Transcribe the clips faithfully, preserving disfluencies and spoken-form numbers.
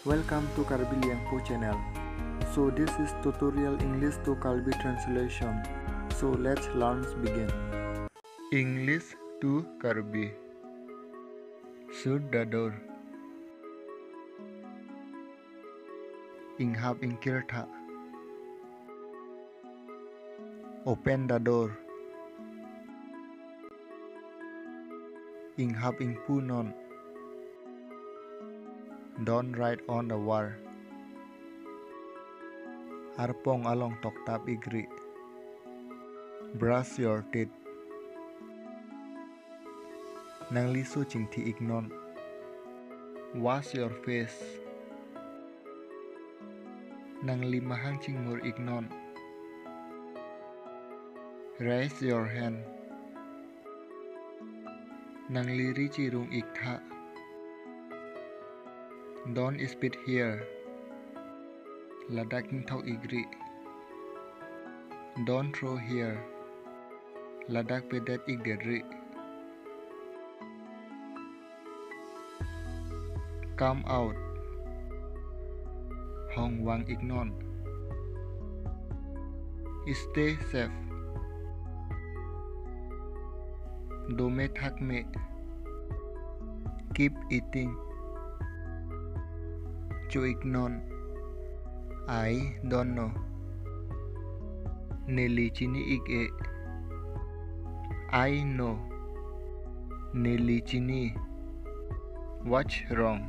Welcome to Karbi Liangpo channel. So this is tutorial English to Karbi translation. So let's learn begin. English to Karbi. Shut the door. Inghap ingkir tha. Open the door. Inghap ingpu non. Don't write on the wall. Arpong along toktap ikri. Brush your teeth. Nangli so chingthi iknon. Wash your face. Nangli mahang chingmur iknon. Raise your hand. Nangli ri chirung iktha. Don't spit here. Ladak ingthok ikri. Don't throw here. Ladak pedet ikdetri. Come out. Hong vang iknon. Stay safe. Dome thakme. Keep eating. Cho iknon. I don't know. Neli chini ik-e. I know. Neli chini. What's wrong?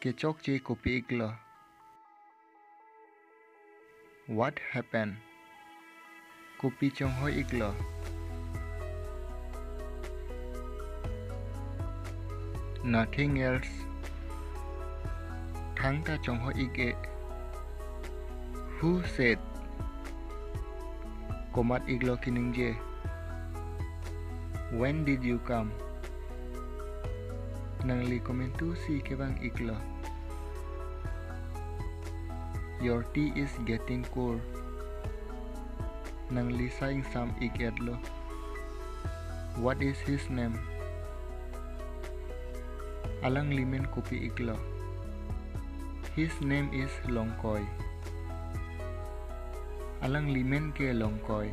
Kechokche kopi iklo? What happened? Kopi chonghoi iklo? Nothing else. Thangta chonghoi ik-e. Who said? Komat iklo keningje? When did you come? Nangli komantusi kevang iklo? Your tea is getting cold. Nangli sa ingsam ik-etlo. What is his name? Alangli men kopi iklo? His name is Longkoi. Alangli men ke Longkoi.